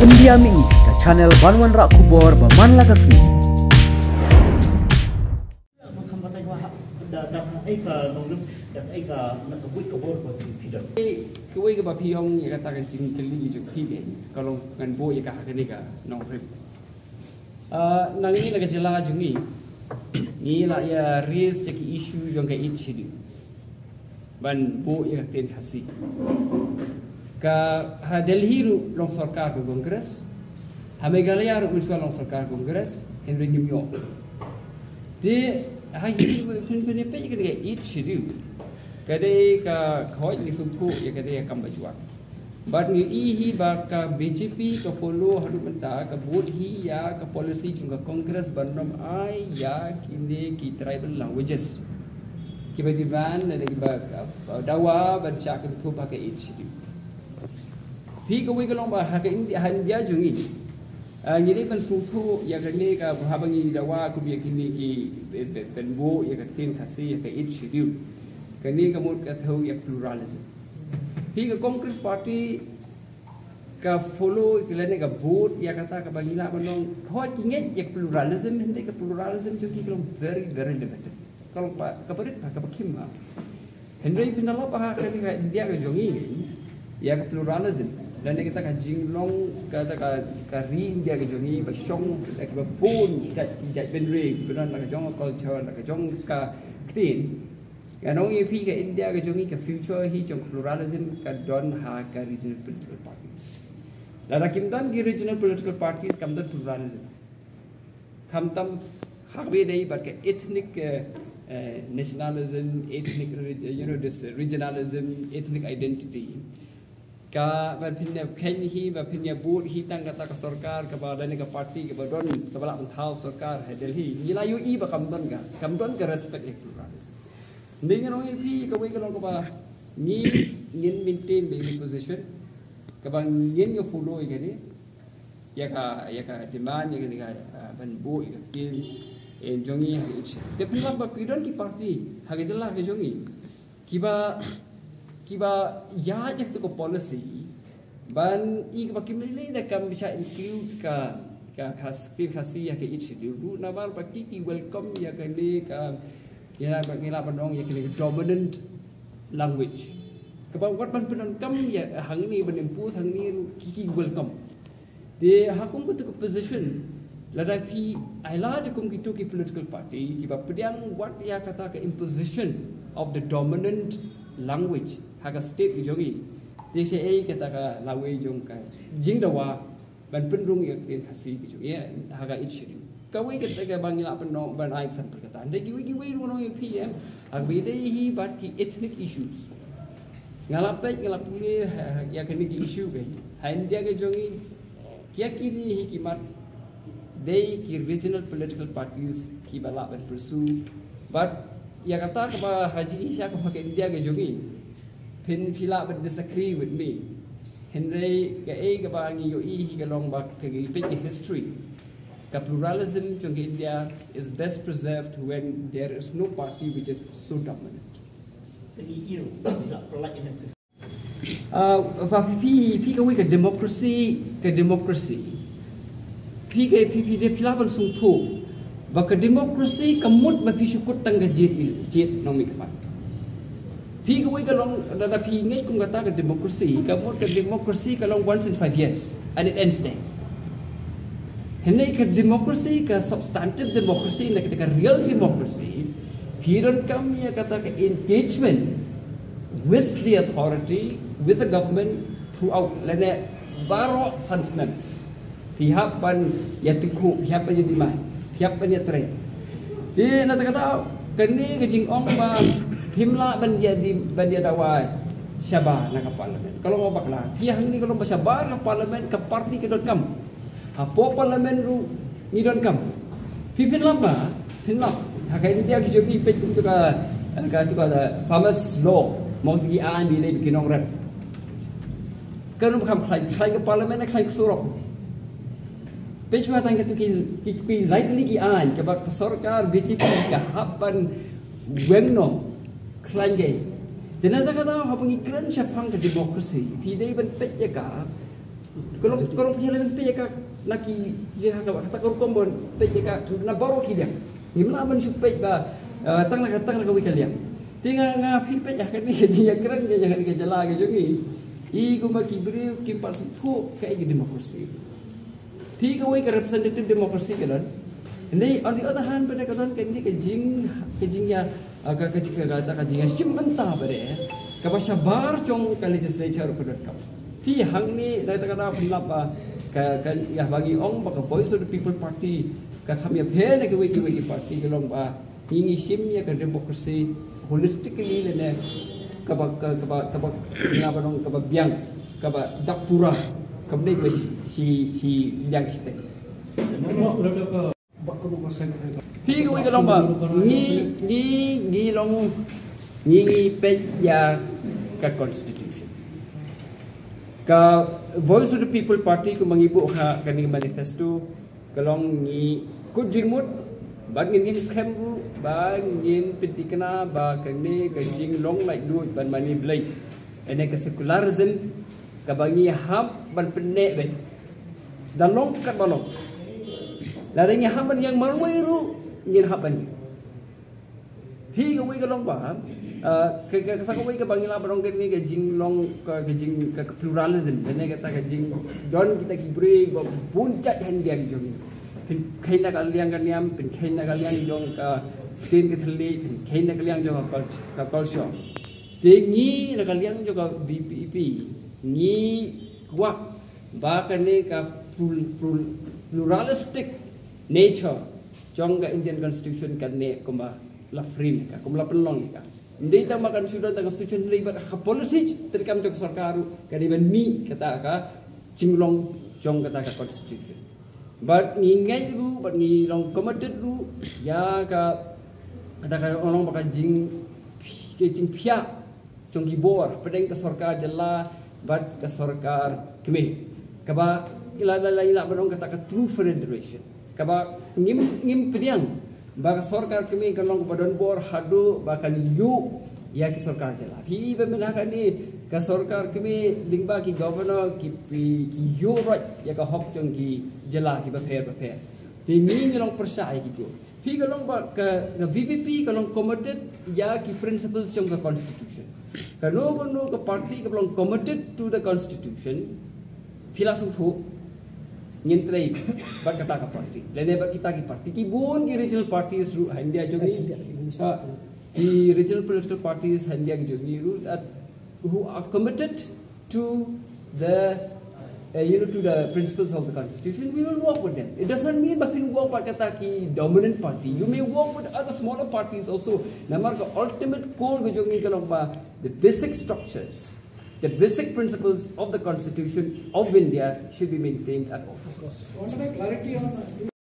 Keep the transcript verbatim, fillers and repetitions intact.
India Mini, ka channel ban wanrah khubor ba man la ka sngi. Kawei kaba phi ong ïa kata ka jingkylli jong phi, ka long ngan buh ïa ka ha kane ka nongrim. Ah, nangne na ka jylla jong ngi, ngi la ïa raise ïa ki issue jong ka Eighth Schedule ban buh ïa ka ktien Khasi. Ka ha Delhi ruh long sorkar ka Congress, ha Meghalaya ruh mynshuwa long sorkar Congress, hynrei ngim ïoh. Te ha ki phin phin peit ïa ka Eighth Schedule, ka dei ka, ka hoi ngi sngewthuh ïa ka dei ka kam ba jwat. Bad ngi i hi ba ka B J P ka follow haduh mynta, ka bud hi ïa ka policy jong ka Congress ban ym ai ïa kine ki tribal languages. Kiba demand ne kiba, uh, dawa ban shah kynthup ha ka Eighth Schedule. Phi kawei ka long ba ha ka India, ha India jong ngi, uh, ngi dei ban sngewthuh ïa kane ka, haba ngi dawa kum ïa kine ki, eh, eh, ban buh ïa ka ktien Khasi ha ka Eighth Schedule. Kane ka mut ka thew ïa pluralism. Phi ka Congress Party ka follow ïa lane ka bud ïa kata kaba ngi lah ban ong, hooid ki ngeit ïa ka pluralism, hynrei ka pluralism jong ki ka long very, very limited. Ka long ba, kaba rit ba, kaba khim ba. Hynrei phin da lap ba ha ka, ka India ka jong ngi, ïa ka pluralism, lane kata ka jinglong, kata ka, ka ri India ka jong ngi ba shong, la kiba bun jait, jait bynriew, ba don la ka jong ka culture, la ka jong ka ktien. Ngan ong ïa phi, ka India ka jong ngi, ka future hi jong ka pluralism ka don ha ka regional political parties. Lada kim don ki regional political parties, kam don pluralism. Khamtam ha kaba ïadei bad ka ethnic, eh, eh, nationalism, ethnic reg-, you know, this regionalism, ethnic identity. Ka ban phin ïa kheiñ hi, ban phin ïa bud hi tang kata ka sorkar kaba, lane ka party kaba don, kaba lah ban thaw sorkar ha Delhi. Ngi la ïohi ba kam don ka, kam don ka respect ïa ka pluralism. Hynrei ngan ong ïa phi, kawei ka long kaba ngi, ngin maintain ba ïa ka position kaba ngin ïa follow ïa kane, ïa ka, ïa ka demand ïa kane ka, ah, ban buh ïa ka ktien, eh, jong ngi ha ka Eighth Schedule. Te phin lap ba ki don ki party ha ka jylla ka jong ngi kiba, kiba ïaid ïa kata ka policy ban i kaba kim lei lei da kam shah include ka, ka, ka ktien Khasi ha ka Eighth Schedule ruh, namar ba ki, ki welcome ïa kane ka, ïa ba ngi lah ban ong ïa kane ka dominant language. Kaba wat ban pyndonkam ïa hangne, ban impose hangne ruh ki, ki welcome. Te ha kum kata ka position, lada phi ai lad kum kito ki political party kiba pdiang wat ïa kata ka imposition of the dominant language ha ka state ka jong ngi, te shaei kata ka lawei jong ka jingdawa ban pynrung ïa ka ktien Khasi ka jong ngi ha ka Eighth Schedule. Kawei kata kaba ngi lah pyndonkam ban ai example kata. Hynrei kiwei kiwei ruh ngan ong ïa phi, eh, ha kaba ïadei hi bad ki ethnic issues. Nga la peit, nga la pule ha, ha, ïa kine ki issue ka ha India ka jong ngi, kiei kine hi ki mat dei ki regional political parties kiba lah ban pursue. But ïa kata kaba ha jingshisha ka ha ka India ka jong ngi, phin, phi lah ban disagree with me, hynrei kaei kaba ngi ïohi hi ka long ba ka, ka peit ka history, ka pluralism jong ka India is best preserved when there is no party which is so dominant. Ah, ba phi, phi, phi kawei ka democracy, ka democracy. Phi ka, phi, phi dei, phi lah ban sngewthuh ba ka democracy kam mut ba phi shu kut tang ka jied, jied nongmihkhmat. Phi kawei ka long, lada phi ngeit kum kata ka democracy, ka mut ka democracy ka long once in five years and it ends there. Hynrei ka democracy, ka substantive democracy, lane kata ka real democracy, phi donkam ïa kata ka engagement with the authority, with the government throughout, lane baroh san snem. Phi hap ban ïa tyngkhuh, phi hap ban ïa demand, phi hap ban ïa trei. Te na kata ka daw, kane ka jingong ba phim lah ban ïa di, ban ïa dawa shabar na ka parliament, ka long bakla. Phi hangne ka long ba shabar ka parliament ka party ka donkam. Hapoh parliament ruh ngi donkam. Phi phin lap ba, phin lap. Ha ka India ki jong ngi, peit kum tu ka, ka tu ka famous law, mo, ki aiñ ba ïadei bad ki nongrep. Ka ruh ba kham khlaiñ, khlaiñ ka parliament, khlaiñ ka surok. Peit shuwa tang kito ki, ki, ki lai tylli ki aiñ kaba ka sorkar B J P ka hap ban weng noh, khlaiñ kaei. Te na kata ka daw, haba ngi kren shaphang ka democracy, phi dei ban peit ïa ka, Ka long, ka long phi la peit ïa ka na ki, ïa ka, kata ka rukom ban peit ïa ka na baroh ki liang. Ngim lah ban shu peit ba, eh, tang na ka, tang na kawei ka liang. Te nga, nga phi peit ïa kane ka jingïakren ka jong kane ka jylla ka jong ngi. I kumba ki briew kim pat sngewthuh kaei ka democracy. Phi kawei ka representative democracy ka don. Hynrei on the other hand pat ka don kane ka jing, ka jingïa, ah, ka, ka jing, ka, ka, ka jingïashim bynta pat, eh, kaba shabar jong ka legislature ka don kam. Phi hangne da kata ka pynlap ba ka, ka, ïa ba ngi ong ba ka Voice of the People Party ka kham ïapher na kiwei kiwei ki party ka long ba ngi, ngi shim ïa ka democracy holistically lane kaba, ka, kaba, kaba, nga ba nong kaba biang, kaba dap pura, kaba dei ba shi, shi, shi liang shiteng. Phi kawei ka long ba ngi, ngi, ngi long, ngi, ngi peit ïa ka constitution. Ka Voice of the People Party kumba ngi buh ha kane ka manifesto ka long ngi kut jingmut, bad ngin, ngin skhem ruh ba ngin pynthikna ba kane ka jinglong laitluid ban mane Blei, ane ka secularism, kaba ngi hap ban pynneh beit. Da long katba long. Lada ngi hap ban ïeng marwei ruh ngin hap ban ïeng. Phi kawei ka long ba, ah, ka, ka, ka sa kawei kaba ngi lah ban ong kane ka jinglong, ka, ka jing, ka, ka pluralism, kane kata ka jingdon kita ki briew ba bun jait ha India ka jong ngi. Pynkheiñ na ka liang ka niam, pynkheiñ na ka liang jong ka ktien ka thylliej, pynkheiñ na ka liang jong ka cult-, ka culture. Te ngi na ka liang jong ka V P P ngi kwah ba kane ka plur-, plur-, pluralistic nature jong ka Indian Constitution kan neh kumba la frame ïa ka, kumba la pynlong ïa ka. Ym dei tang ba kan shu don tang constitution, hynrei bad ha ka policy treikam jong ka sorkar ruh ka dei ban mih kata ka jinglong jong kata ka constitution. Bad ngi ngeit ruh, bad ngi long committed ruh ïa ka, kata ka long ba ka jing, ka jingpynïap jong ki bor hapdeng ka sorkar jylla bad ka sorkar kmie, kaba la, la, la, la ban ong kata ka true federation. Kaba ngim, ngim pdiang ba ka sorkar kmie kan long kaba don bor haduh ba kan ïuh ïa ki sorkar jylla. Phi i ba mynta kane ka sorkar kmie lyngba ki governor ki, ki, ki ïuh roit ïa ka hok jong ki jylla kiba pher bapher. Te ngi, ngi long pyrshah ïa kito. Phi ka long ba ka, ka V P P ka long committed ïa ki principles jong ka constitution. Kano kano ka party kaba long committed to the constitution, phi la sngewthuh, ngin trei bad kata ka party lane bad kita ki party, ki bun ki regional parties ruh ha India jong ngi. Ki regional political parties ha India ki jong ngi ruh, that who are committed to the, uh, you know, to the principles of the constitution, we will work with them. It doesn't mean ba phin work bad kata ki dominant party. You may work with other smaller parties also. Namar ka ultimate goal ka jong ngi ka long ba the basic structures, the basic principles of the Constitution of India should be maintained at all costs. I want to make clarity on